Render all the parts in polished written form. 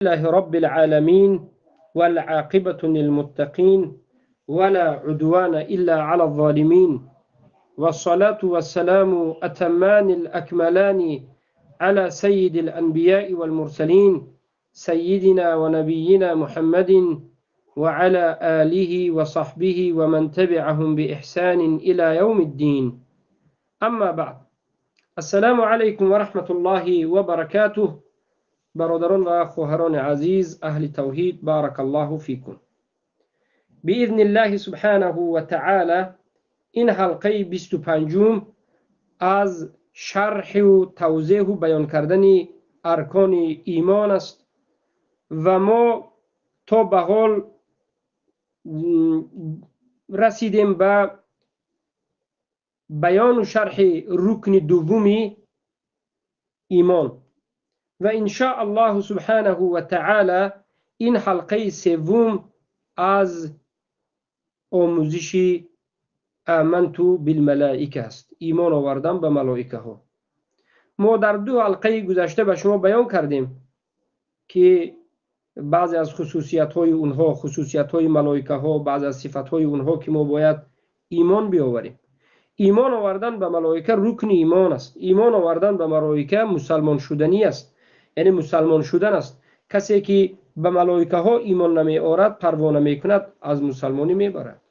لله رب العالمين والعاقبة للمتقين ولا عدوان إلا على الظالمين والصلاة والسلام أتمان الأكملان على سيد الأنبياء والمرسلين سيدنا ونبينا محمد وعلى آله وصحبه ومن تبعهم بإحسان إلى يوم الدين. أما بعد، السلام عليكم ورحمة الله وبركاته. برادران و خواهران عزیز اهل توحید، بارک الله فیکم. باذن الله سبحانه و تعالی این حلقه 25 از شرح و توضیح و بیان کردن ارکان ایمان است و ما تا به حال رسیدیم به بیان و شرح رکن دوم ایمان و ان شاء الله سبحانه و تعالی این حلقه سوم از آموزش آمنت بالملائکه است، ایمان آوردن به ملائکه ها. ما در دو حلقه گذشته به شما بیان کردیم که بعضی از خصوصیت های اونها، خصوصیت های ملائکه ها، بعضی از صفت های اونها که ما باید ایمان بیاوریم. ایمان آوردن به ملائکه رکن ایمان است. ایمان آوردن به ملائکه مسلمان شدنی است، یعنی مسلمان شدن است. کسی که به ملائکه ها ایمان نمی آورد، پروا نمی کند، از مسلمانی میبرد.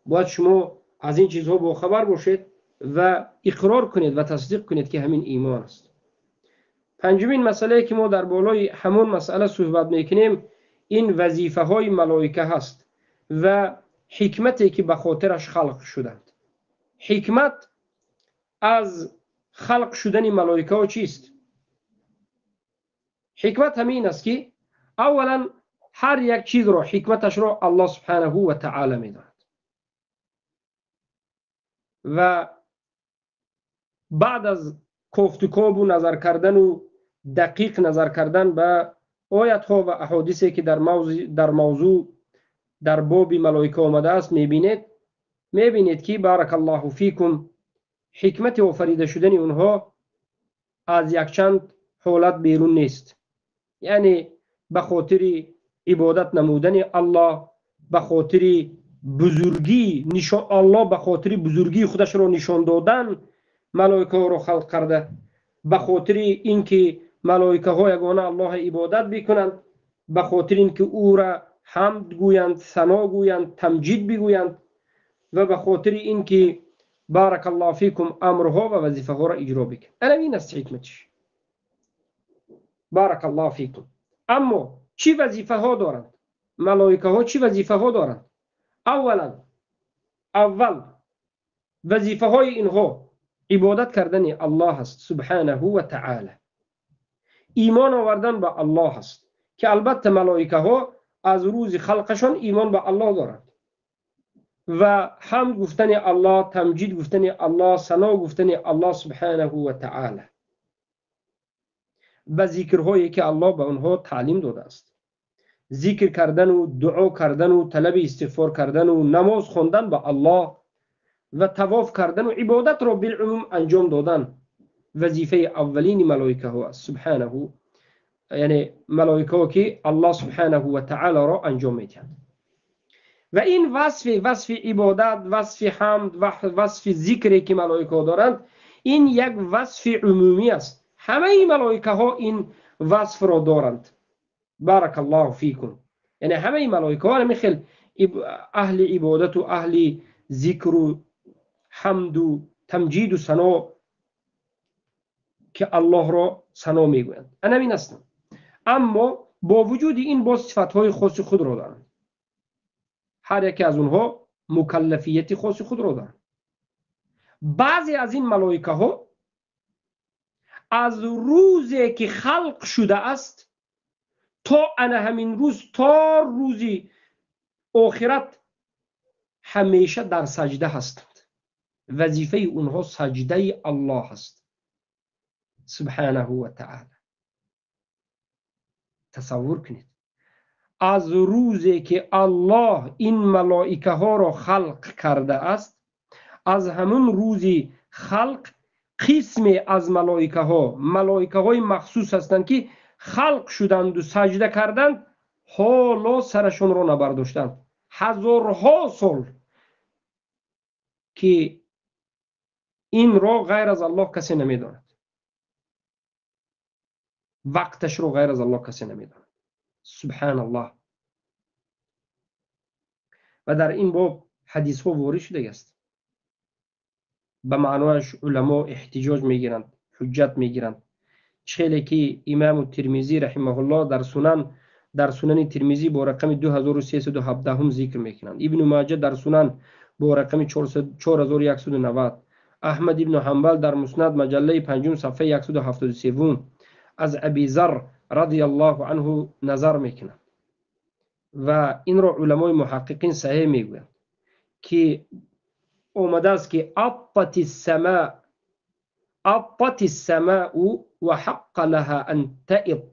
باید شما از این چیزها با خبر باشید و اقرار کنید و تصدیق کنید که همین ایمان است. پنجمین مسئله که ما در بالای همون مسئله صحبت میکنیم این وظیفه های ملائکه هست و حکمتی که به خاطرش خلق شدند. حکمت از خلق شدن ملائکه ها چیست؟ حکمت همین است که اولا هر یک چیز را حکمتش را الله سبحانه و تعالی میداند و بعد از کوفتکوب و نظر کردن و دقیق نظر کردن به آیت ها و احادیثی که در موضوع در باب ملائکه آمده است میبینید که بارک الله فیکم حکمت آفریده شدن اونها از یکچند حالت بیرون نیست، یعنی به خاطر عبادت نمودن الله، به خاطر بزرگی نشان الله، به خاطر بزرگی خودش را نشان دادن ملائکه ها را خلق کرده، به خاطر اینکه ملائکه ها یگانه الله عبادت بکنند، به خاطر اینکه او را حمد گویند، ثنا گویند، تمجید بگویند و به خاطر اینکه بارک الله فیکم امرها و وظیفه ها را اجرا بکنند. این است حکمتش. بارک الله فیکم. اما چی وظیفه ها دارند؟ ملائکه ها چی وظیفه ها دارند؟ اولا اول وظیفه های اینها عبادت کردن الله است سبحانه و تعالی، ایمان آوردن به الله است که البته ملائکه ها از روز خلقشان ایمان به الله دارند و حمد گفتن الله، تمجید گفتن الله، ثنا گفتن الله سبحانه و تعالی به ذکرهایی که الله به آنها تعلیم داده است، ذکر کردن و دعا کردن و طلب استغفار کردن و نماز خواندن به الله و طواف کردن و عبادت را بالعموم انجام دادن وظیفه اولین ملائکه ها است سبحانه، یعنی ملائکه ها که الله سبحانه و تعالی را انجام میدهند. و این وصف عبادت، وصف حمد و وصف ذکری که ملائکه ها دارند، این یک وصف عمومی است. همه ملائکه ها این وصف را دارند. بارک الله فیکم. یعنی همه ملائکه ها همین اهل عبادت و اهل ذکر و حمد و تمجید و ثنا که الله را ثنا میگویند، همین هستند. اما با وجود این باز صفت های خاص خود را دارند. هر یکی از اونها مکلفیت خاص خود را دارند. بعضی از این ملائکه ها از روزی که خلق شده است تا همین روز، تا روزی آخرت همیشه در سجده هستند. وظیفه اونها سجده الله است سبحانه و تعالی. تصور کنید از روزی که الله این ملائکه ها را خلق کرده است، از همون روزی خلق قسمی از ملائکه ها، ملائکه های مخصوص هستند که халқ шуданду саҷда карданд, ҳоло сарашонро набардоштанд. Ҳазорҳо сол ки инро ғайр аз Аллоҳ касе намедонад, вақташро ғайр аз Аллоҳ касе намедонад. Субҳаналлоҳ. Ва дар ин боб ҳадисҳо ворид шудааст. Ба маънояш уламо эҳтиҷоҷ мегиранд, ҳуҷҷат мегиранд. Челе ки имому Тирмизӣ раҳимаҳуллоҳ дар сунани Тирмизӣ бо рақами 2317 зикр мекунанд. Ибну Маҷа дар сунан бо рақами 4190, Аҳмад ибну Ҳанбал дар Муснад маҷаллаи 5 сафҳаи 173 аз Аби Зар радияллоҳу анҳу назар мекунанд ва инро уламои муҳаққиқин саҳеҳ мегӯянд ки омадааст ки аттати ссамау ва ҳаққа лаҳа ан таит.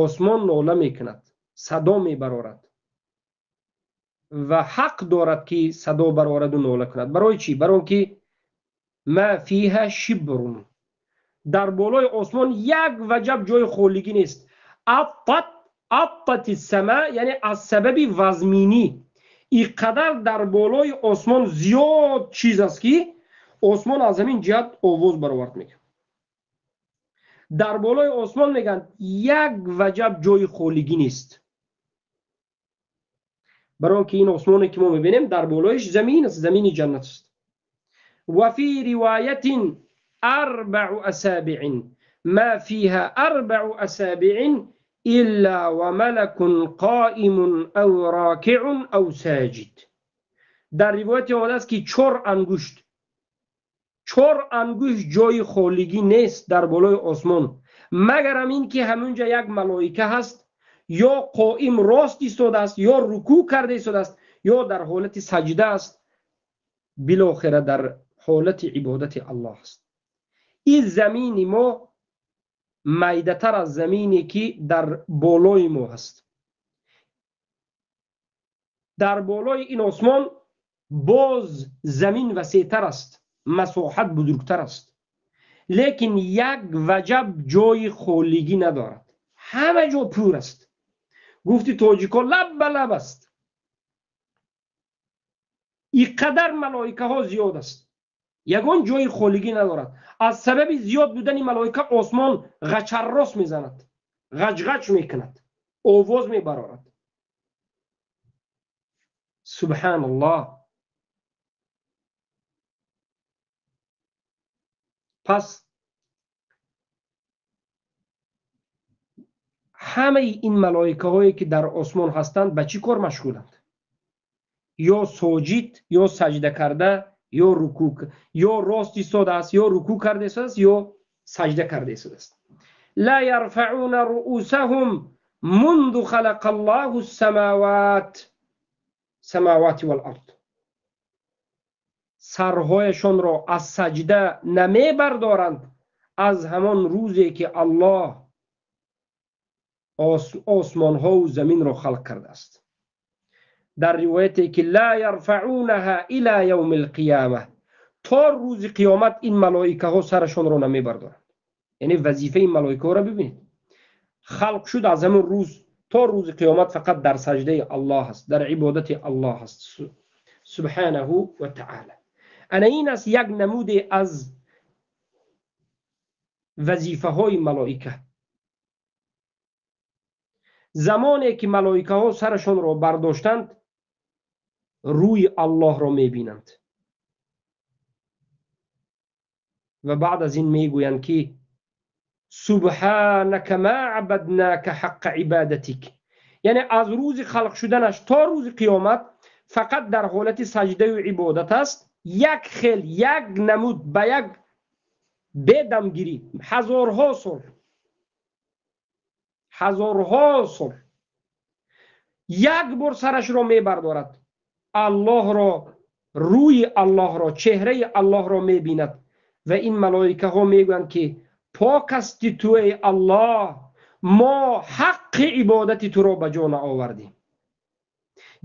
Осмон нола мекунад, садо мебарорад ва ҳақ дорад ки садо барораду нола кунад. Барои чӣ? Барои он ки ма фиҳа шибрун, дар болои осмон як ваҷаб ҷои холигӣ нест. Аттати ссама, яъне аз сабаби вазминӣ ин қадар дар болои осмон зиёд чиз аст ки осмон аз ҳамин ҷиҳат овоз баровард мекунад. Дар болои осмон мегӯянд як ваҷаб ҷои холигӣ нест. Барои он ки ин осмоне ки мо мебинем дар болоиш замин аст, замини ҷаннат аст. Ва фи ривоятин арбау асабиин ма фиҳа арбау асабиин илла ва малакун қоимун ав рокиун ав соҷид. Дар ривояте омадааст ки чор ангушт ҷои холигӣ нест дар болои осмон, магарам ин ки ҳамунҷа як малоика ҳаст, ё қоим рост истодааст, ё рукӯъ карда истодааст, ё дар ҳолати саҷда аст, билохира дар ҳолати ибодати Аллоҳ аст. Ин замини мо майдатар аз замине ки дар болои мо ҳаст. Дар болои ин осмон боз замин васеътар аст, масоҳат бузургтар аст, лекин як ваҷаб ҷои холигӣ надорад, ҳама ҷо пур аст. Гуфти тоҷико лаб ба лаб аст. Ин қадар малоикаҳо зиёд аст, ягон ҷои холигӣ надорад. Аз сабаби зиёд будани малоика осмон ғачаррос мезанад, ғаҷғаҷ мекунад, овоз мебарорад. Субҳаналлоҳ. Пас ҳамаи ин малоикаҳое ки дар осмон ҳастанд ба чӣ кор машғуланд? Ё соҷид, ё саҷда карда, ё рукӯъ, ё рост истодааст, ё рукӯъ карда истодааст, ё саҷда карда истодааст. ла ярфаъуна руусаҳум мунду халақа Аллоҳу самавати вал ард. Сарҳояшонро аз саҷда намебардоранд аз ҳамон рӯзе ки Аллоҳ осмонҳову заминро халқ кардааст. Дар ривояте ки ла ярфаъунаҳа ила явми лқияма, то рӯзи қиёмат ин малоикаҳо сарашонро намебардоранд. Яъне вазифаи ин малоикаҳоро бибинед. Халқ шуд аз ҳамон рӯз то рӯзи қиёмат фақат дар саҷдаи Аллоҳ аст, дар ибодати Аллоҳ аст субҳанаҳу ва таъала. Ана ин аст як намуде аз вазифаҳои малоика. Замоне ки малоикаҳо сарашонро бардоштанд, рӯи Аллоҳро мебинанд ва баъд аз ин мегӯянд ки субҳанака ма абаднака ҳаққа ибадатик. Яъне аз рӯзи халқ шуданаш то рӯзи қиёмат фақат дар ҳолати саҷдаю ибодат аст, як хел, як намуд, ба як бедамгирӣ ҳазорҳо сол, ҳазорҳо сол як бор сарашро мебардорад, Аллоҳро, рӯи Аллоҳро, чеҳраи Аллоҳро мебинад ва ин малоикаҳо мегӯянд ки пок ҳасти ту эй Аллоҳ, мо ҳаққи ибодати туро ба ҷо наовардем.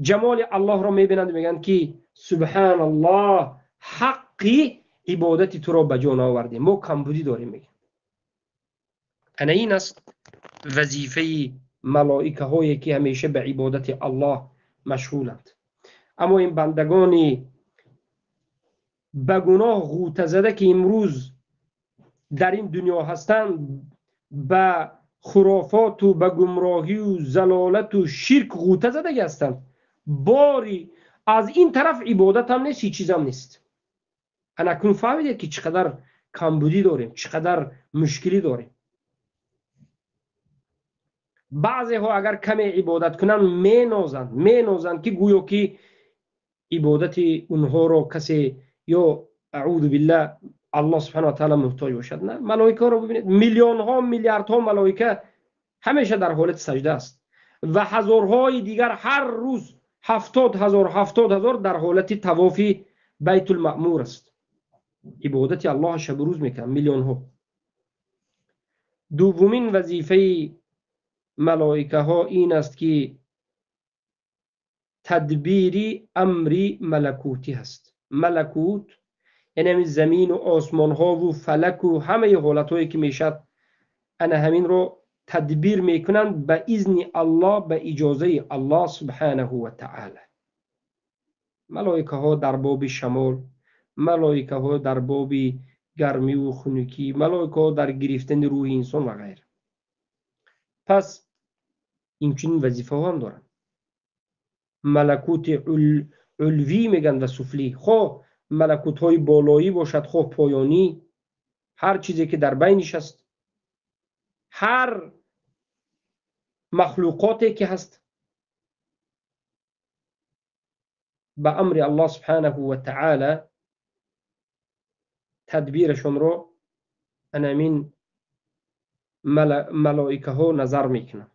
Ҷамоли Аллоҳро мебинанд, мегӯянд ки субҳаналлоҳ, ҳаққи ибодати туро ба ҷо наовардем, мо камбудӣ дорем, мегӯянд. Ана ин аст вазифаи малоикаҳое ки ҳамеша ба ибодати Аллоҳ машғуланд. Аммо ин бандагони ба гуноҳ ғӯта зада ки имрӯз дар ин дунё ҳастанд, ба хурофоту ба гумроҳию залолату ширк ғӯта задагӣ ҳастанд. Бори аз ин тараф ибодат ҳам нест, ҳеҷ чизам нест. Анакун фаҳмидед ки чӣ қадар камбудӣ дорем, чӣ қадар мушкилӣ дорем. Баъзеҳо агар каме ибодат кунанд менозанд, менозанд ки гӯё ки ибодати онҳоро касе ё аъузу биллаҳ Аллоҳ субҳанаҳу ва таъоло муҳтоҷ бошад. На, малоикаро бибинед, миллионҳо миллиардҳо малоика ҳамеша дар ҳолати саҷда аст ва ҳазорҳои дигар ҳар рӯз 70,000 70,000 дар ҳолати тавофи Байтулмаъмур аст. Ибодати Аллоҳ шабу рӯз мекунанд миллионҳо. Дуввумин вазифаи малоикаҳо ин аст ки тадбири амри малакутӣ ҳаст. Малакут яъне ҳамин замину осмонҳову фалаку ҳамаи ҳолатҳое ки мешавад, ана ҳаминро тадбир мекунанд ба изни Аллоҳ, ба иҷозаи Аллоҳ субҳанаҳу ва таъоло. Малоикаҳо дар боби шамол, малоикаҳо дар боби гармиву хунукӣ, малоикаҳо дар гирифтани рӯҳи инсон ва ғайра. Пас инчунин вазифаҳо ҳам доранд. Малакути улвӣ мегӯянд ва суфлӣ, хоҳ малакутҳои болоӣ бошад, хоҳ поёнӣ, ҳар чизе ки дар байниш аст, ҳар махлуқоте ки ҳаст ба амри Аллоҳ субҳанаҳу ва таъоло тадбирашонро анамин малоикаҳо назар мекунанд.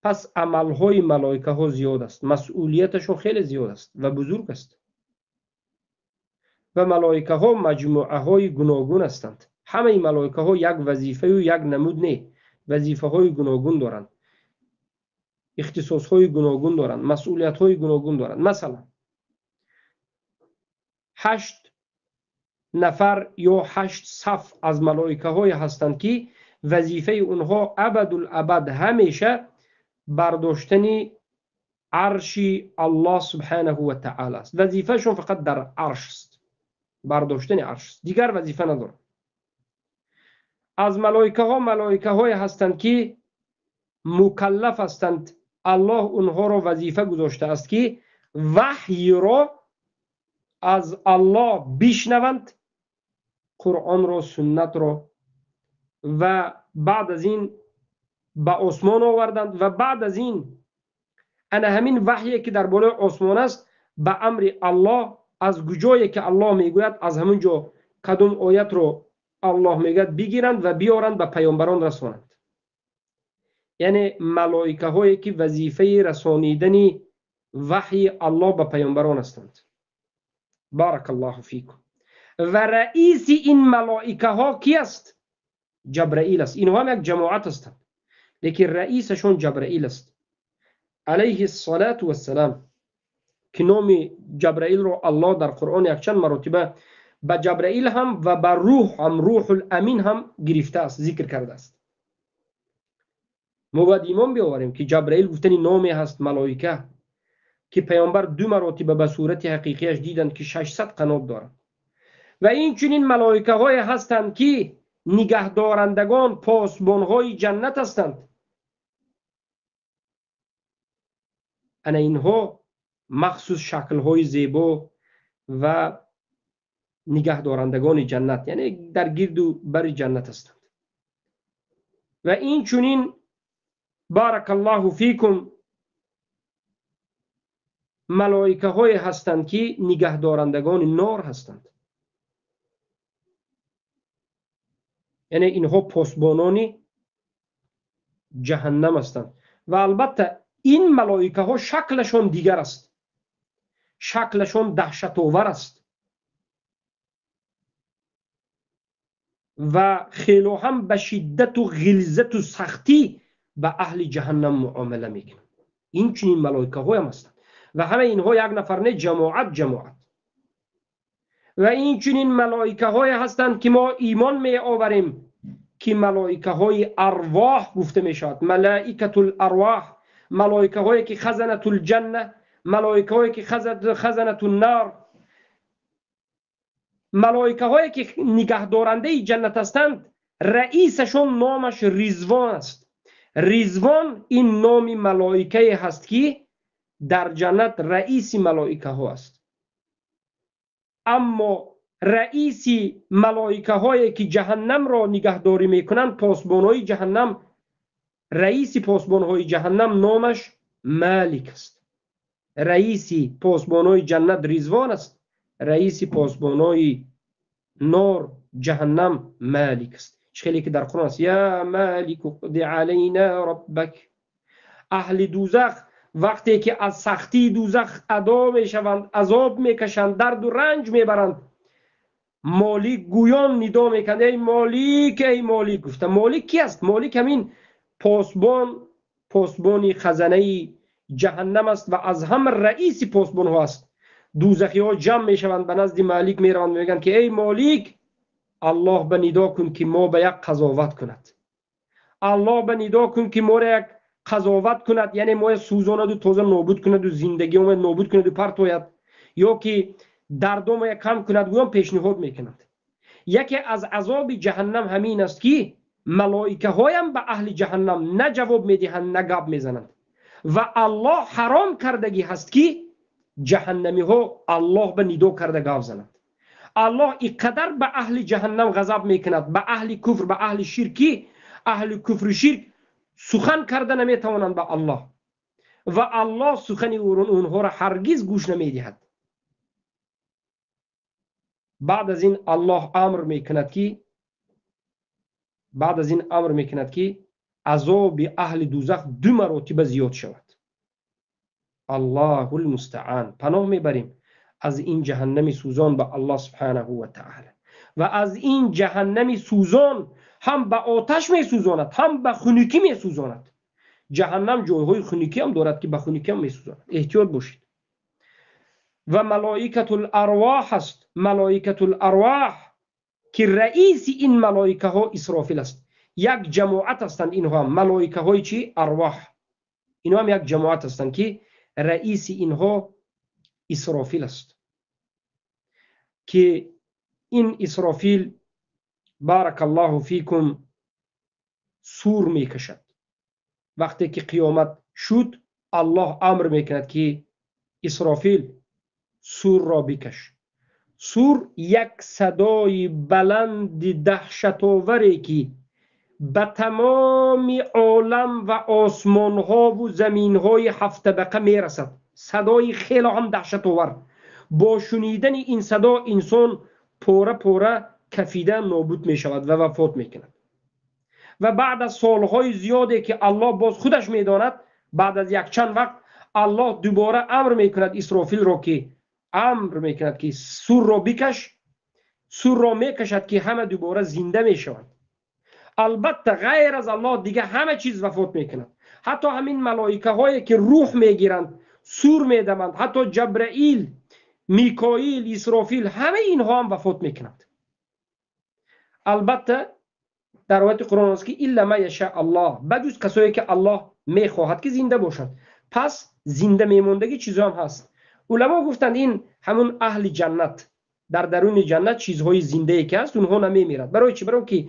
Пас амалҳои малоикаҳо зиёд аст, масъулияташон хеле зиёд аст ва бузург аст. Ва малоикаҳо маҷмӯаҳои гуногун ҳастанд. Ҳамаи малоикаҳо як вазифаю як намуд не, вазифаҳои гуногун доранд, ихтисосҳои гуногун доранд, масъулиятҳои гуногун доранд. Масалан, 8 нафар ё 8 саф аз малоикаҳое ҳастанд ки вазифаи онҳо абадулабад ҳамеша бардоштани арши Аллоҳ субҳанаҳу ва таъоло аст. Вазифаашон фақат дар арш аст, бардоштани арш аст, дигар вазифа надоранд. Аз малоикаҳо малоикаҳое ҳастанд ки мукаллаф ҳастанд, Аллоҳ онҳоро вазифа гузоштааст ки ваҳйро аз Аллоҳ бишнаванд, Қуръонро, суннатро, ва баъд аз ин ба осмон оварданд ва баъд аз ин ана ҳамин ваҳйе ки дар болои осмон аст ба амри Аллоҳ аз куҷое ки Аллоҳ мегӯяд аз ҳамон ҷо кадом оятро Аллоҳ мегӯяд бигиранд ва биёранд ба паёмбарон расонанд. Яъне малоикаҳое ки вазифаи расонидани ваҳйи Аллоҳ ба паёмбарон ҳастанд. Баракаллоҳу фикум. Ва раиси ин малоикаҳо ки аст? Ҷабраил аст. Инҳо ҳам як ҷамоат ҳастанд, лекин раисашон Ҷабраил аст алайҳи ссалату вассалам, ки номи Ҷабраилро Аллоҳ дар Қуръон якчанд маротиба ба Ҷабраил ҳам ва ба рӯҳ ҳам, Рӯҳул Амин ҳам гирифтааст, зикр кардааст. Мо бояд имон биёварем ки Ҷабраил гуфтани номе ҳаст малоика, ки паёмбар 2 маротиба ба сурати ҳақиқияш диданд ки 600 қанот дорад. Ва инчунин малоикаҳое ҳастанд ки нигаҳдорандагон, посбонҳои ҷаннат ҳастанд. Ана инҳо махсус шаклҳои зебо ва нигаҳдорандагони ҷаннат, яъне дар гирду бари ҷаннат ҳастанд. Ва инчунин баракаллоҳу фикум малоикаҳое ҳастанд ки нигаҳдорандагони нор ҳастанд. Яъне инҳо посбонони ҷаҳаннам ҳастанд. Ва албатта ин малоикаҳо шаклашон дигар аст, шаклашон даҳшатовар аст ва хело ҳам ба шиддату ғилзату сахтӣ ба аҳли ҷаҳаннам муомила мекунанд. Инчунин малоикаҳоям ҳастанд ва ҳамаи инҳо як нафар не, ҷамоат ҷамоат. و این چنین ملائکه های هستند که ما ایمان می آوریم که ملائکه های ارواح گفته می شود، ملائکة الارواح، ملائکه هایی که خزنة الجنه، ملائکه هایی که خزنة النار، ملائکه هایی که نگهدارنده جنت هستند. رئیسشون نامش رضوان است. رضوان این نام ملائکه هست که در جنت رئیس ملائکه ها است. اما رئیس ملائکه هایی که جهنم را نگهداری میکنند، پاسبان های جهنم، رئیس پاسبان های جهنم نامش مالک است. رئیس پاسبان های جنت رضوان است، رئیس پاسبان های نار جهنم مالک است. خیلی که در قرآن است، یا مالک اقض علینا ربک. اهل دوزخ وقتی که از سختی دوزخ ادا میشوند، عذاب میکشند، درد و رنج میبرند، مالک گویان ندا میکند، ای مالک، ای مالک. گفته مالک کی است؟ مالک همین پاسبان خزانه جهنم است و از هم رئیس پاسبان ها است. دوزخی ها جمع میشوند، به نزد مالک میروند، میگن که ای مالک، الله به ندا کن که ما به یک قضاوت کند، الله به ندا کن که ما را یک قضاوت کند، یعنی ما سوزاند و تازه نابود کند و زندگی ما نابود کند و پرتوید، یا که درد ما کم کند. گویان پیشنهاد میکنند. یکی از عذاب جهنم همین است که ملائکه هایم به اهل جهنم نه جواب میدهند نه گپ میزنند و الله حرام کردگی هست که جهنمی ها الله به ندا کرده گپ زنند. الله اینقدر به اهل جهنم غضب میکند، به اهل کفر، به اهل شرکی، اهل کفر و شرک سخن کرده نمیتوانند به الله و الله سخن اونها را هرگز گوش نمیدهد. بعد از این الله امر میکند که، بعد از این امر میکند که عذاب اهل دوزخ دو مراتب زیاد شود. الله المستعان. پناه میبریم از این جهنم سوزان به الله سبحانه و تعالی. و از این جهنم سوزان هم به آتش می سوزاند، هم به خنکی می سوزاند. جهنم جایهای خنکی هم دارد که به خنکی هم می سوزاند. احتیاط باشید. و ملائکة الارواح است، ملائکة الارواح که رئیس این ملائکه ها اسرافیل است. یک جماعت هستند اینها، ملائکه های چی؟ ارواح. اینها هم یک جماعت هستند که رئیس اینها اسرافیل است، که این اسرافیل بارک الله فیکم سور میکشد. وقتی که قیامت شد، الله امر میکند که اسرافیل سور را بکش. سور یک صدای بلند دهشت آوری که به تمام عالم و آسمان ها و زمین های هفت طبقه میرسد. صدای خیلی هم دهشت آور. با شنیدن این صدا انسان پوره پوره کفیده نابود می شود و وفات می کند. و بعد از سالهای زیادی که الله باز خودش می داند، بعد از یک چند وقت الله دوباره امر می کند اسرافیل را که امر می کند که سور را بکش. سور را می کشد که همه دوباره زنده می شوند. البته غیر از الله دیگه همه چیز وفات می کند. حتی همین ملائکه هایی که روح می گیرند، سور می دمند، حتی جبرائیل، میکائیل، اسرافیل، همه اینها هم وفات می کنند. البته در روایت قرآن است که الا ما یشاء الله، بجز کسایی که الله میخواهد که زنده باشند. پس زنده میموندگی چیزها هم هست. علما گفتند این همون اهل جنت، در درون جنت چیزهای زنده ای که هست اونها نمیمیرد. برای چی؟ برای که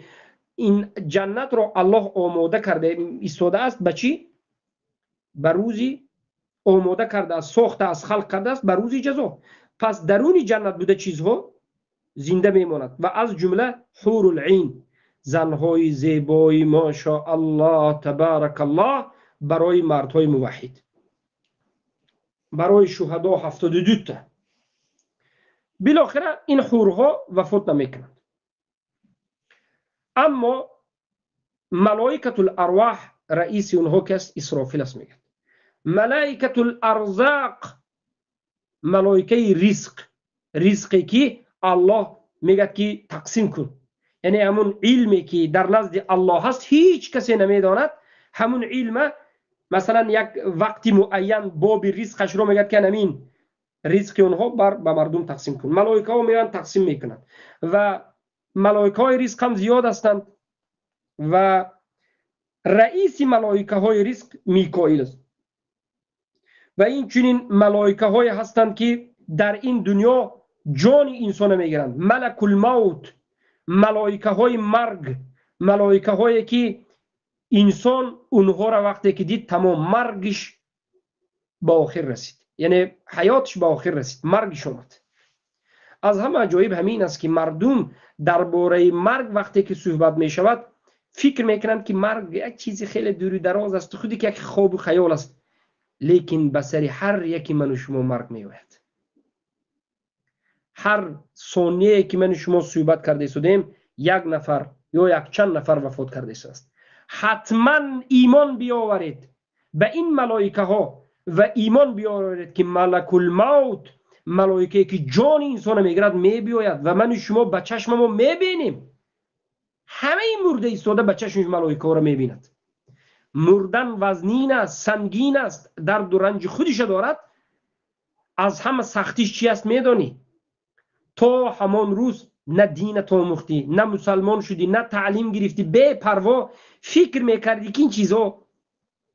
این جنت را الله آماده کرده ایستاده است. به چی؟ به روزی آماده کرده است، ساخته است، خلق کرده است به روزی جزا. پس درون جنت بوده چیزها زنده میماند و از جمله حور العین، زنهای زیبای ماشاءالله تبارک الله برای مردهای موحد، برای شهدا 72 تا. بالاخره این حورها وفات نمیکنند. اما ملائکة الارواح رئیس اونها که است اسرافیل است. میگه ملائکة الارزاق، ملائکه رزق، رزقی که الله میگه که تقسیم کن، یعنی همون علمی که در نزد الله هست هیچ کسی نمیداند. همون علم مثلا یک وقتی معین باب رزقش رو میگه که همین Ризқи онҳо ба мардум тақсим кун. Малоикаҳо меоянд, тақсим мекунанд ва малоикаҳои ризқ ҳам зиёд ҳастанд ва раиси малоикаҳои ризқ Микоил аст. Ва инчунин малоикаҳое ҳастанд, ки дар ин дунё ҷони инсонро мегиранд. Малакулмавт, малоикаҳои марг, малоикаҳое ки инсон онҳоро вақте ки дид, тамом маргиш ба охир расид, яъне ҳаётиш ба охир расид, маргиш омад. Аз ҳама аҷоиб ҳамин аст, ки мардум дар бораи марг вақте ки суҳбат мешавад, фикр мекунанд, ки марг як чизи хеле дуру дароз аст, худи ки як хобу хаёл аст. Лекин ба сари ҳар яки ману шумо марг меояд. Ҳар сонияе ки ману шумо суҳбат карда истодем, як нафар ё якчанд нафар вафот карда истодааст. Ҳатман имон биёваред ба ин малоикаҳо ва имон биёваред, ки малакулмавт, малоикае ки ҷони инсонро мегирад, мебиёяд ва ману шумо ба чашмамо мебинем. Ҳамаи мурда истода ба чашми малоикаҳоро мебинад. Мурдан вазнин аст, сангин аст, дарду ранҷи худиша дорад. Аз ҳама сахтиш чи аст медонӣ? То ҳамон рӯз на динат омӯхтӣ, на мусалмон шудӣ, на таълим гирифтӣ, бепарво фикр мекардӣ, ки ин чизо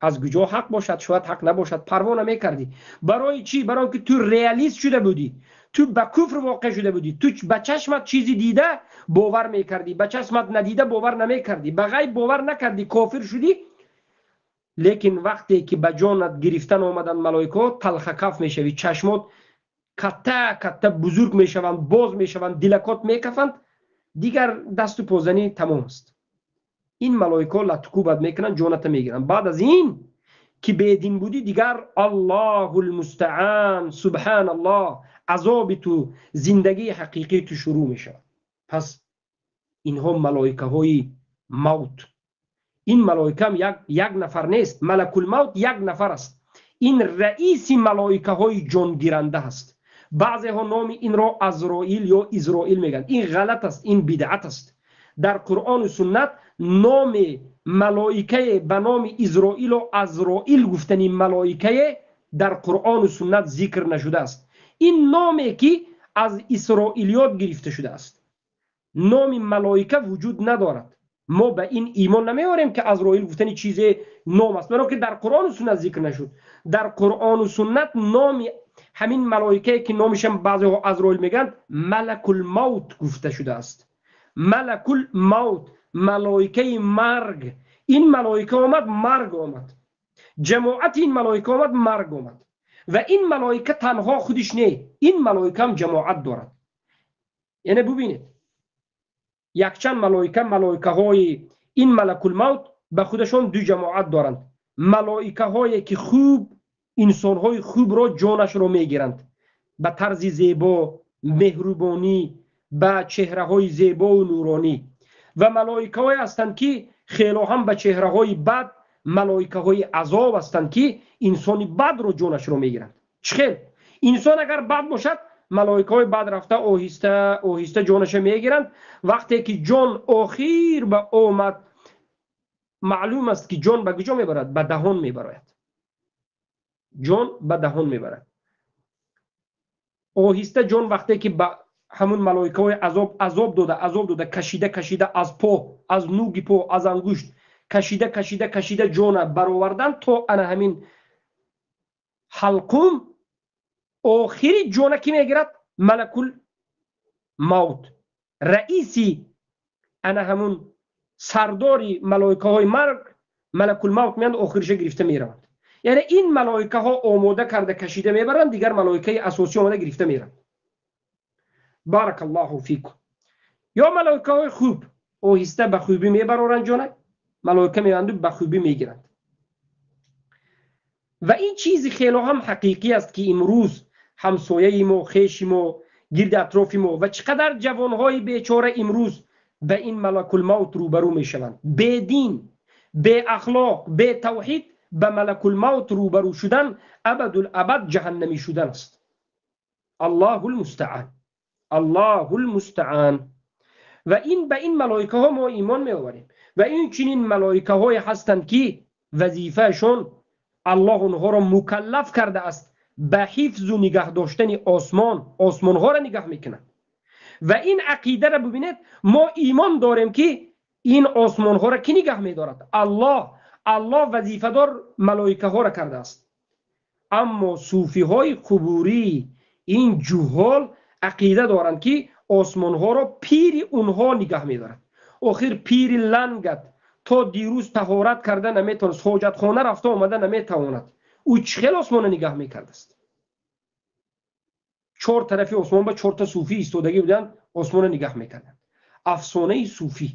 аз куҷо ҳақ бошад, шояд ҳақ набошад, парво намекардӣ. Барои чӣ? Барои ки ту реалист шуда будӣ, ту ба куфр воқеъ шуда будӣ, ту ба чашмат чизи дида бовар мекардӣ, ба чашмат надида бовар намекардӣ, ба ғайб бовар накардӣ, кофир шудӣ. Лекин вақте ки ба ҷонат гирифтан омаданд малоикаҳо, талхакаф мешавӣ, чашмот катта катта бузург мешаванд, боз мешаванд, дилакот мекафанд, дигар дасту позанӣ тамом аст. Ин малоикаҳо латукӯбат мекунанд, ҷоната мегиранд. Баъд аз ин ки бедин будӣ, дигар Аллоҳулмустаан, субҳаналлоҳ, азоби ту, зиндагии ҳақиқии ту шурӯъ мешавад. Пас инҳо малоикаҳои мавт. Ин малоикаам як нафар нест, малакулмавт як нафар аст. Ин раиси малоикаҳои ҷонгиранда аст. Баъзеҳо номи инро Азроил ё Изроил мегӯянд. Ин ғалат аст, ин бидъат аст. Дар Қуръону суннат номи малоикае ба номи Изроилу Азроил гуфтани малоикае дар Қуръону суннат зикр нашудааст. Ин номе ки аз исроилиёт гирифта шудааст. Номи малоика вуҷуд надорад. Мо ба ин имон намеорем, ки Азроил гуфтани чизе ном аст, баро ки дар Қуръону суннат зикр нашуд. Дар Қуръону суннат номи ҳамин малоикае ки номишам баъзеҳо Азроил мегӯянд, малакулмавт гуфта шудааст. Малакулмавт, малоикаи марг. Ин малоика омад, марг омад. Ҷамоати ин малоика омад, марг омад. Ва ин малоика танҳо худиш не, ин малоика ҳам ҷамоат дорад. Яъне бубинед, якчанд малоика, малоикаҳои ин малакулмавт ба худашон ду ҷамоат доранд. Малоикаҳое ки хуб, инсонҳои хубро ҷонашро мегиранд ба тарзи зебо, меҳрубонӣ, ба чеҳраҳои зебову нуронӣ, ва малоикаҳое ҳастанд, ки хело ҳам ба чеҳраҳои бад, малоикаҳои азоб ҳастанд, ки инсони бадро ҷонашро мегиранд. Чӣ хел? Инсон агар бад бошад, малоикаҳои бад рафта оҳиста оҳиста ҷонаша мегиранд. Вақте ки ҷон охир ба омад, маълум аст, ки ҷон ба куҷо мебарад? Ба даҳон мебарояд. Ҷон ба даҳон мебарад. Оҳиста ҷон вақте ки ба ҳамун малоикаҳои азоб азоб дода, азоб дода, кашида кашида аз по, аз нуги по, аз ангушт кашида кашида кашида ҷона баровардан то ана ҳамин ҳалқум, охири ҷона кӣ мегирад? Малакул мавт, раиси ана ҳамун сардори малоикаҳои марг, малакулмавт меянд, охириша гирифта мераванд. Яъне ин малоикаҳо омода карда кашида мебаранд, дигар малоикаи асосӣ омода гирифта мераванд. Баракаллоҳу фикум. Ё малоикаҳои хуб оҳиста ба хубӣ мебароранд ҷона, малоика меоянду ба хубӣ мегиранд. Ва ин чизи хело ҳам ҳақиқӣ аст, ки имрӯз ҳамсояи мо, хеши мо, гирди атрофи мо ва чӣ қадар ҷавонҳои бечора имрӯз ба ин малакулмавт рӯбарӯ мешаванд. Бедин, беахлоқ, бетавҳид ба малакулмавт рӯбарӯ шудан абадулабад ҷаҳаннамӣ шудан аст. Аллоҳулмустаан, Аллоҳулмустаан. Ва ин ба ин малоикаҳо мо имон меоварем. Ва инчунин малоикаҳое ҳастанд, ки вазифаашон, Аллоҳ онҳоро мукаллаф кардааст. ба ҳифзу нигаҳ доштани осмон, осмонҳоро нигаҳ мекунад. Ва ин ақидаро бибинед, мо имон дорем ки ин осмонҳоро кӣ нигаҳ медорад? Аллоҳ. Аллоҳ вазифадор малоикаҳоро кардааст. Аммо суфиҳои қубурӣ, ин ҷуҳол ақида доранд ки осмонҳоро пири онҳо нигаҳ медорад. Охир пири лангат то дирӯз таҳорат карда наметавонист, ҳоҷатхона рафта омада наметавонад. Ӯ чӣ хел осмонро нигаҳ мекардааст? Чор тарафи осмон ба чорта суфӣ истодагӣ буданд, осмонро нигаҳ мекарданд. Афсонаи суфӣ.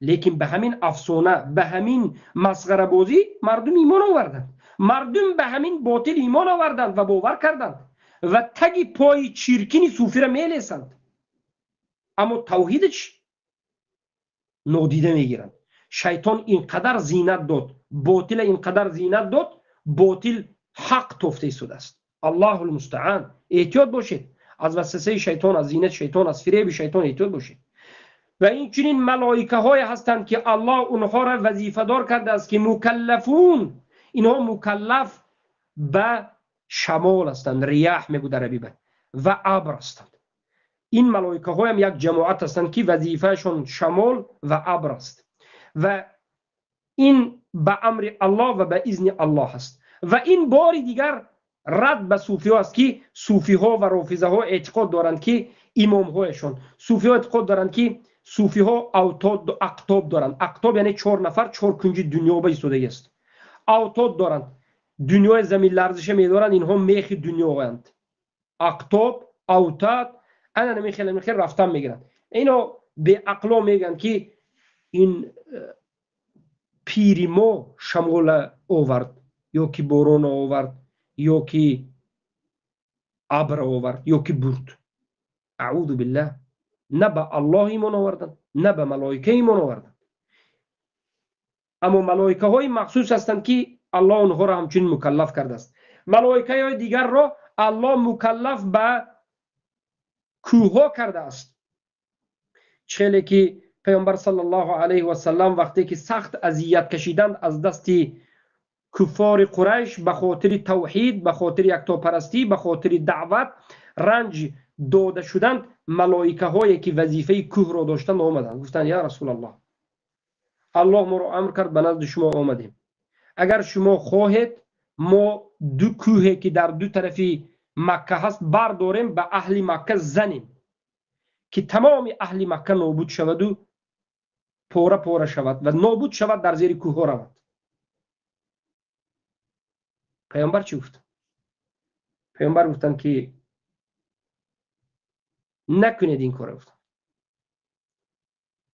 Лекин ба ҳамин афсона, ба ҳамин масғарабозӣ мардум имон оварданд. Мардум ба ҳамин ботил имон оварданд ва бовар карданд ва таги пои чиркини суфиро мелесанд. Аммо тавҳидаш нодида мегиранд. Шайтон ин қадар зинат дод, ботила ин қадар зинат дод, ботил ҳақ тофта истодааст. Аллоҳул мустаан. Эҳтиёт бошед аз васвасаи шайтон, аз зинати шайтон, аз фиреби шайтон эҳтиёт бошед. Ва инчунин малоикаҳое ҳастанд ки Аллоҳ онҳоро вазифадор кардааст ки мукаллафун, инҳо мукаллаф ба шамол ҳастанд, рияҳ мегӯяд арабӣ, ва абр ҳастанд. Ин малоикаҳоям як ҷамоат ҳастанд ки вазифаашон шамол ва абр аст ва ин ба амри Аллоҳ ва ба изни Аллоҳ аст. Ва ин бори дигар рад ба суфиҳо аст ки суфиҳо ва рофизаҳо эътиқод доранд ки имомҳояшон, суфиҳо эътиқод доранд ки суфиҳо автод, ақтоб доранд. Ақтоб яъне чор нафар чор кунҷи дунё ба истодагӣ аст. Автод доранд, дунёи заминларзиша медоранд, инҳо мехи дунёянд. Ақтоб, автад, ана намихел намихел рафтан мегиранд. Ино беақло мегӯянд ки ин пири мо шамола овард, ё ки борона овард, ё ки абра овард, ё ки бурд. Аъузу биллаҳ. На ба Аллоҳ имон оварданд, на ба малоика имон оварданд. Аммо малоикаҳои махсус ҳастанд ки Аллоҳ онҳоро ҳамчунин мукаллаф кардааст. Малоикаҳои дигарро Аллоҳ мукаллаф ба кӯҳҳо кардааст. Хеле ки паёмбар саллаллоҳу алайҳи васаллам вақте ки сахт азият кашиданд аз дасти куффори Қурайш ба хотири тавҳид, ба хотири яктопарастӣ, ба хотири даъват ранҷ дода шуданд, малоикаҳое ки вазифаи кӯҳро доштанд омаданд, гуфтанд: я Расулаллоҳ, Аллоҳ моро амр кард, ба назди шумо омадем. Агар шумо хоҳед, мо ду кӯҳе ки дар ду тарафи Макка ҳаст бардорем, ба аҳли Макка занем ки тамоми аҳли Макка нобуд шаваду пора пора шавад ва нобуд шавад, дар зери кӯҳҳо равад. Паёмбар чӣ гуфт? Паёмбар гуфтанд ки накунед ин корро. Гуфтанд: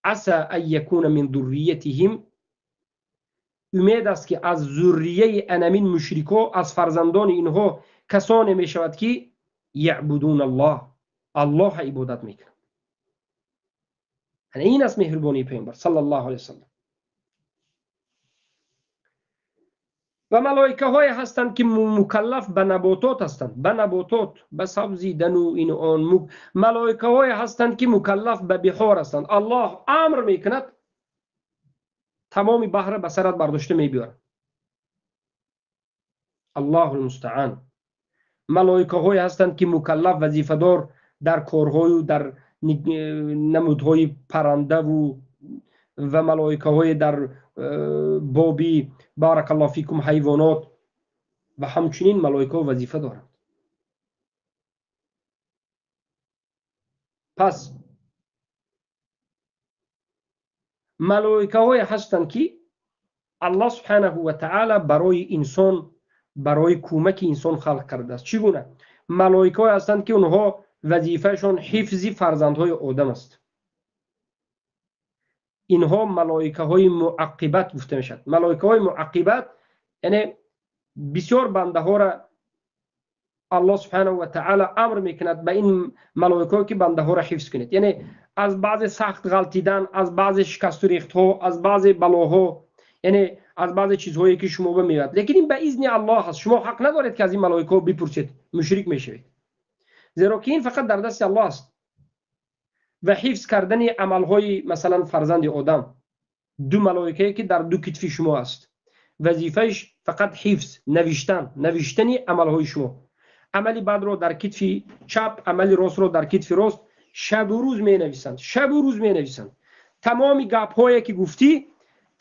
аса ан якуна мин зурриятиҳим, умед аст ки аз зуррияи анамин мушрико, аз фарзандони инҳо касоне мешавад ки яъбудун Аллоҳ, Аллоҳ ибодат мекунанд. Ин аст меҳрубонии паёмбар саллаллоҳу алайҳи васаллам. Ва малоикаҳое ҳастанд ки мукаллаф ба наботот ҳастанд, ба наботот, ба сабзидану ин он. Малоикаҳое ҳастанд ки мукаллаф ба биҳор ҳастанд. Аллоҳ амр мекунад, тамоми баҳра ба сарат бардошта мебиёрад. Аллоҳул мустаан. Малоикаҳое ҳастанд ки мукаллаф, вазифадор дар корҳою дар намудҳои парандаву ва малоикаҳое дар боби баракаллоҳу фикум ҳайвонот, ва ҳамчунин малоикаҳо вазифа доранд. Пас малоикаҳое ҳастанд ки Аллоҳ субҳанаҳу ва таъала барои инсон, барои кӯмаки инсон халқ кардааст. Чӣ гуна? Малоикаҳое ҳастанд ки онҳо вазифаашон ҳифзи фарзандҳои одам аст. Инҳо малоикаҳои муаққибат гуфта мешавад. Малоикаҳои муаққибат яъне бисёр бандаҳоро Аллоҳ субҳанаҳу ва таъала амр мекунад ба ин малоикаҳо ки бандаҳоро ҳифз кунед. Яъне аз баъзе сахт ғалтидан, аз баъзе шикасту рехтҳо, аз баъзе балоҳо, яъне аз баъзе чизҳое ки шумо меояд. Лекин ин ба изни Аллоҳ аст. Шумо ҳақ надоред ки аз ин малоикаҳо бипурсед, мушрик мешавед. Зеро ки ин фақат дар дасти Аллоҳ аст. Ва ҳифз кардани амалҳои масалан фарзанди одам, ду малоикае ки дар ду китфи шумо аст, вазифааш Фақат ҳифз, навиштан, навиштани амалҳои шумо. Амали бадро дар китфи чап, амали ростро дар китфи рост шабу рӯз менависанд, шабу рӯз менависанд. Тамоми гапҳое ки гуфтӣ,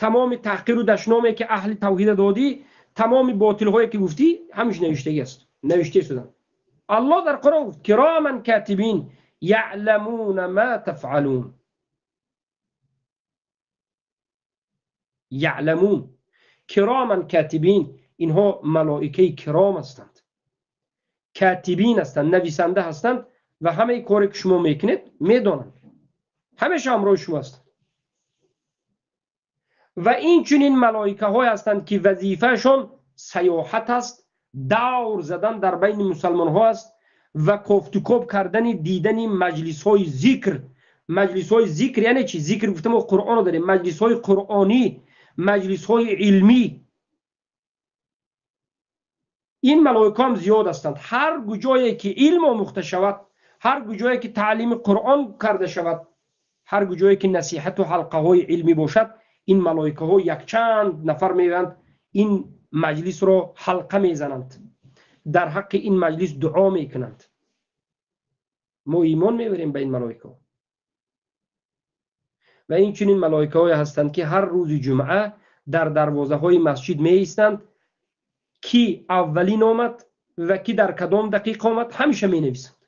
тамоми таҳқиру дашноме ки аҳли тавҳида додӣ, тамоми ботилҳое ки гуфтӣ, ҳамаш навиштагӣ аст, навишта шуданд. Аллоҳ дар Қуръон гуфт: кироман котибин яъламуна ма тафъалун. Яъламун кироман котибин, инҳо малоикаи киром ҳастанд, котибин ҳастанд, нависанда ҳастанд ва ҳамаи коре ки шумо мекунед медонанд, ҳамеша ҳамроҳи шумо ҳастанд. Ва инчунин малоикаҳое ҳастанд ки вазифаашон саёҳат аст, давр задан дар байни мусалмонҳо аст ва кофтукоб кардани дидани маҷлисҳои зикр. Маҷлисҳои зикр яъне чи? Зикр гуфтам, Қуръонро дорем, маҷлисҳои қуръонӣ, маҷлисҳои илмӣ. Ин малоика ҳам зиёд ҳастанд. Ҳар куҷое ки илм омӯхта шавад, ҳар куҷое ки таълими Қуръон карда шавад, ҳар куҷое ки насиҳату ҳалқаҳои илмӣ бошад, ин малоикаҳо якчанд нафар меоянд, ин маҷлисро ҳалқа мезананд, дар ҳаққи ин маҷлис дуо мекунанд. Мо имон меорем ба ин малоикаҳо. Ва инчунин малоикаҳое ҳастанд ки ҳар рӯзи ҷумъа дар дарвозаҳои масҷид меистанд, ки аввалин омад ва ки дар кадом дақиқа омад ҳамеша менависанд.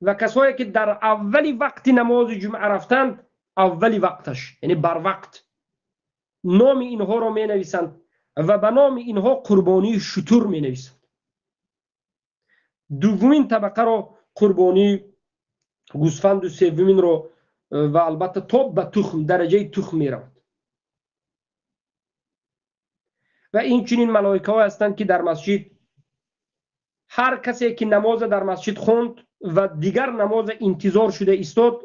Ва касое ки дар аввали вақти намози ҷумъа рафтанд, аввали вақташ, яъне барвақт, номи инҳоро менависанд ва ба номи инҳо қурбонии шутур менависанд. Дуввумин табақаро қурбонии гӯсфанду севуминро ва албатта то ба тухм, дараҷаи тухм меравад. Ва инчунин малоикаҳое ҳастанд ки дар масҷид ҳар касе ки намоза дар масҷид хонд ва дигар намоза интизор шуда истод,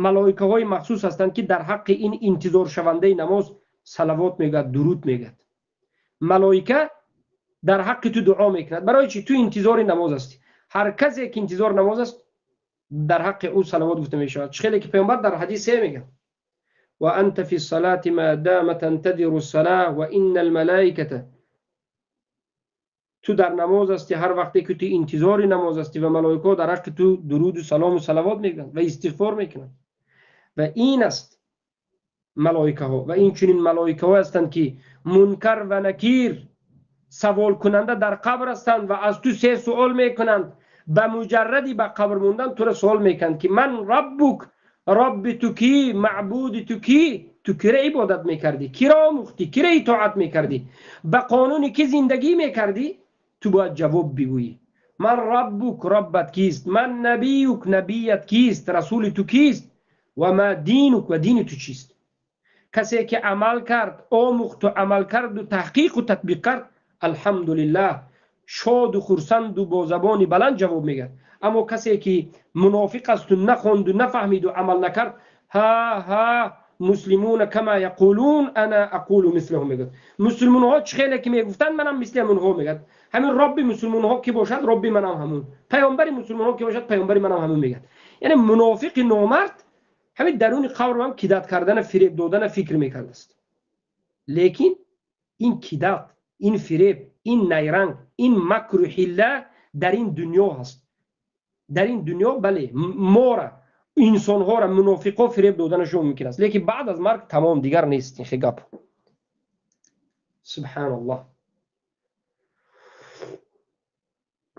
малоикаҳои махсус ҳастанд ки дар ҳаққи ин интизоршавандаи намоз салавот мегӯяд, дуруд мегӯяд. Малоика дар ҳаққи ту дуо мекунад. Барои чи? Ту интизори намоз ҳастӣ. Ҳар касе ки интизори намоз аст, дар ҳаққи ӯ салавот гуфта мешавад. Чӣ хеле ки паёмбар дар ҳадис се мегӯяд: ва анта фи ссалати ма дама тантадиру ссала ва инна алмалаиката. Ту дар намоз ҳастӣ ҳар вақте ки ту интизори намоз ҳастӣ ва малоикаҳо дар ҳаққи ту дуруду салому салавот мегӯянд ва истиғфор мекунанд. Ва ин аст малоикаҳо. Ва инчунин малоикаҳо ҳастанд ки мункар ва накир саволкунанда дар қабр ҳастанд ва аз ту се суол мекунанд. Ба муҷарради ба қабр мондан туро суол мекунанд ки ман раббук, робби ту кӣ, маъбуди ту кӣ, ту киро ибодат мекардӣ, киро омӯхтӣ, киро итоат мекардӣ, ба қонуни кӣ зиндагӣ мекардӣ? Ту бояд ҷавоб бигӯӣ: ман раббук, роббат кист, ман набиюк, набият кист, расули ту кист, ва ма динук, ва дини ту чист. Касе ки амал кард, омӯхту амал карду таҳқиқу татбиқ кард, алҳамдулиллаҳ, шоду хурсанду бо забони баланд ҷавоб мегӯяд. Аммо касе ки мунофиқ асту нахонду нафаҳмиду амал накард, ҳа ҳа муслимуна кама яқулун ана ақулу мислаҳум мегӯяд. Мусулмонҳо чӣ хеле ки мегуфтанд, манам мисли ҳамонҳо мегӯяд. Ҳамин робби мусулмонҳо ки бошад, робби манам ҳамун, паёмбари мусулмонҳо ки бошад, паёмбари манам ҳамун мегӯяд. Яъне мунофиқи номард ҳамин даруни қабр ҳам кидат кардана, фиреб додана фикр мекардааст. Лекин ин кидат, ин фиреб, ин найранг, ин макру ҳилла дар ин дунё ҳаст. Дар ин дунё бале, мора, инсонҳоро, мунофиқҳо фиреб доданашон мумкин аст, лекин баъд аз марг тамом, дигар нест ин хел гап. Субҳаналлоҳ.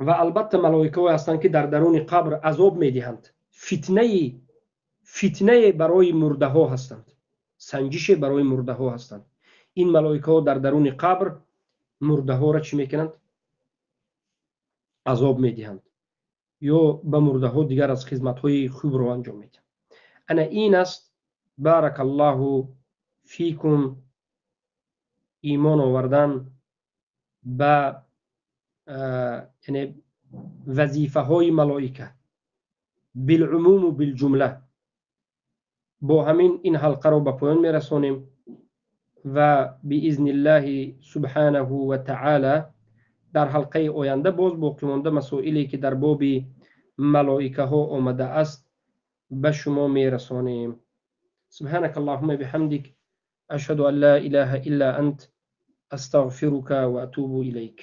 Ва албатта малоикаҳое ҳастанд ки дар даруни қабр азоб медиҳанд. Фитнае барои мурдаҳо ҳастанд, санҷише барои мурдаҳо ҳастанд. Ин малоикаҳо дар даруни қабр мурдаҳоро чӣ мекунанд? Азоб медиҳанд ё ба мурдаҳо дигар аз хизматҳои хубро анҷом медиҳанд. Ана ин аст. Баракаллоҳу фикум. Имон овардан ба яъне вазифаҳои малоика билумуму билҷумла. Бо ҳамин ин ҳалқаро ба поён мерасонем ва биизниллаҳи субҳанаҳу ва таъала дар ҳалқаи оянда боз боқимонда масоиле ки дар боби малоикаҳо омада аст ба шумо мерасонем. Субҳанака аллоҳумма биҳамдик, ашҳаду ан ла илаҳа илла ант, Астағфирука ва атубу илайк.